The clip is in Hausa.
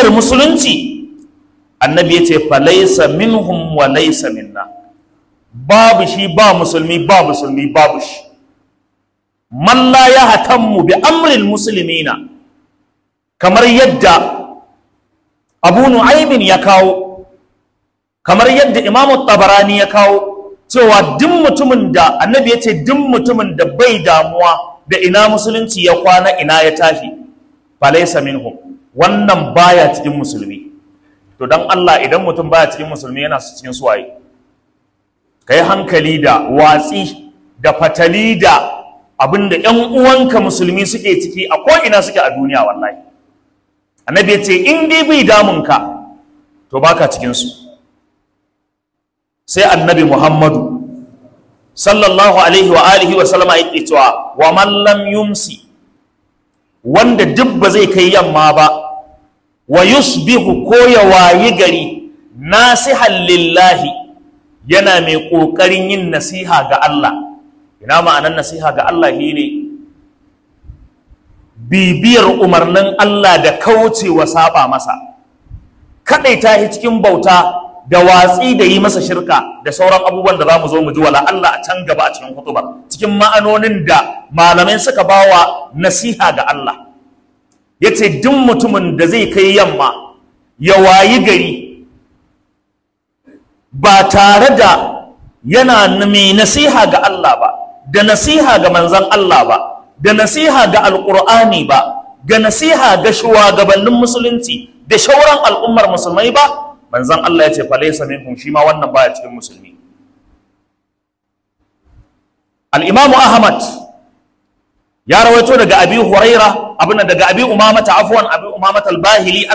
duniyar musulunci, annabi ya ce falaisa minhum wa laisa minna, babu shi ba musulmi, ba musulmi babu shi. Man la yahtammu bi amril muslimina, kamar yadda Abu Nu'aymin ya kawo, kamar yadda Imam Tabarani ya kawo, cewa duk mutumin da annabi ya ce duk mutumin da bai damuwa da ina musulunci ya kwana ina ya tashi, falaisa minhum, wannan baya cikin musulmi. To dan Allah, idan mutum baya cikin musulmi yana cikin suwaye? Kai hankali da watsi da fatali da abinda ƴan uwanka musulmi suke ciki a ko ina suke a duniya. Wallahi annabi ya ce in dai bai damunka to baka cikin su. Sai annabi Muhammadu sallallahu alaihi wa alihi wa sallama yake cewa wa man lam yumsi, wanda duk ba zai kai yamma ba, wa yusbihu, ko ya wayi gari, nasihan lillahi, yana mai kokarin yin nasiha ga Allah. Ina ma'anar nasiha ga Allah? Shine bibiyar umarnin Allah da kaucewa saba masa, kadaita shi cikin bauta da watsi da yi masa shirka da sauran abubuwan da za mu zo mu ji wala Allah a can gaba a cikin hutubar, cikin ma'anonin da malamai suka bawa nasiha ga Allah. Yace duk mutumin da zai kai yamma ya wayi gari ba tare da yana mai nasiha ga Allah ba, da nasiha ga manzon Allah ba, da nasiha ga alƙur'ani ba, ga nasiha ga shugabannin musulunci da shauran al'ummar musulmai ba, manzon Allah ya ce falaysa minhum, shi ma wannan baya cikin musulmi. Al-Imam Ahmad ya rawaito daga Abi Huraira, abin daga Abi Umama, afwan, Abi Umama al-Bahili.